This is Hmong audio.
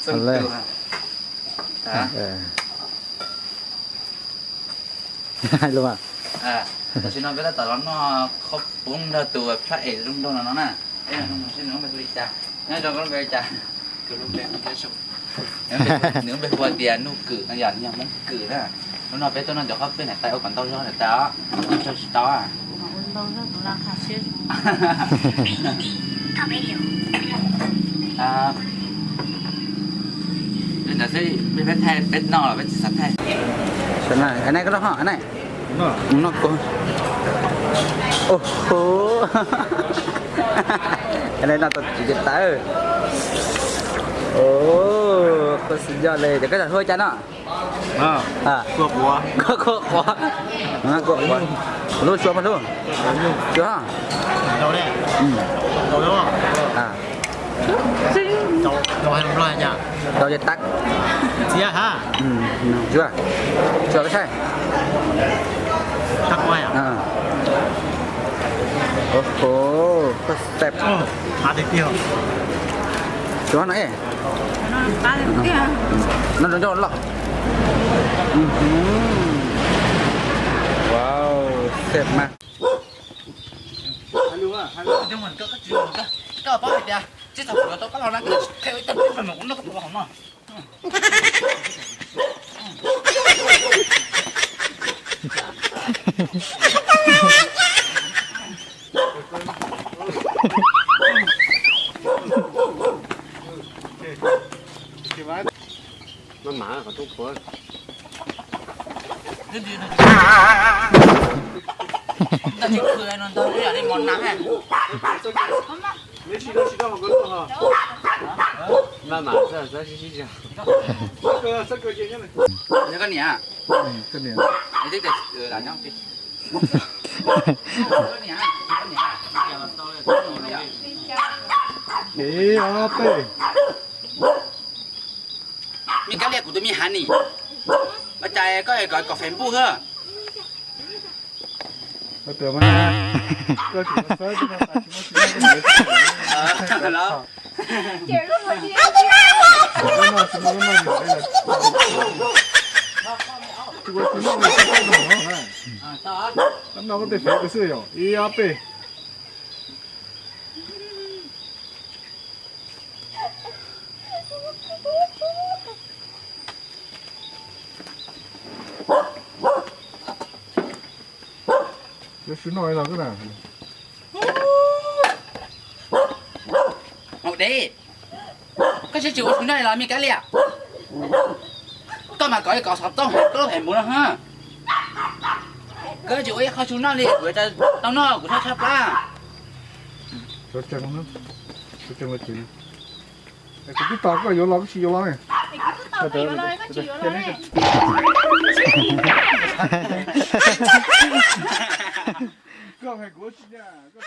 Xeeb Tw. Hais lus. Tam sim no peb tab tom los noj khaub poob nrog tus phab es zoo nraug no no na. Peb noj seb nws lub npe hu li cas. Nyob zoo, koj lub npe li cas? Nws lub npe hu tias Nuj Kwm no, yog Hmoob Kwm na. Hnub no peb tuaj noj ncov khaub poob niam tais ua kom ntau zog niam tais os, ua tsis tau. Li ntawd xwb, peb thaij peb noj los peb tsis xav thaij. Anai koj noj ho anai. Noj kua. Ua ho. Anai noj tau tsis tau. Koj xwb yog li, ces koj hu ua cas no? Kua quav. Kua quav. Lub suav mas lub. Suav. Rau ces tag. Suav. Suav koj saib. Koj xav. Suav no es. No rau ncauj loj. Wow, xav mas. Koj paub hais tias tsis tau kuv tau koj los na, koj qhia ib tag peb pais mas kuv noj koj tus hauv no. Maj mam qhov rooj puav. Maj mam xwb, xwb sib sib zog. Yog koj niam? Koj niam. Ib ob peb. Me Kab Liam, kuv tus me honey, ua cas koj kom kom Facebook hab? Ib ob peb. Yuav su noj los koj na. Hauv deb, koj tsis tsis ua su noj los me Kab Liam? Koj mas kom ib kom xov tooj hais koj lub phem mus no ha. Koj tsis ua ib qho su noj li, kuv tau noj kuv tshab tshaj plab. Kuv twb tos koj yuav los koj tsis yuav los ne. Koj hais kuv tsis nyaj, koj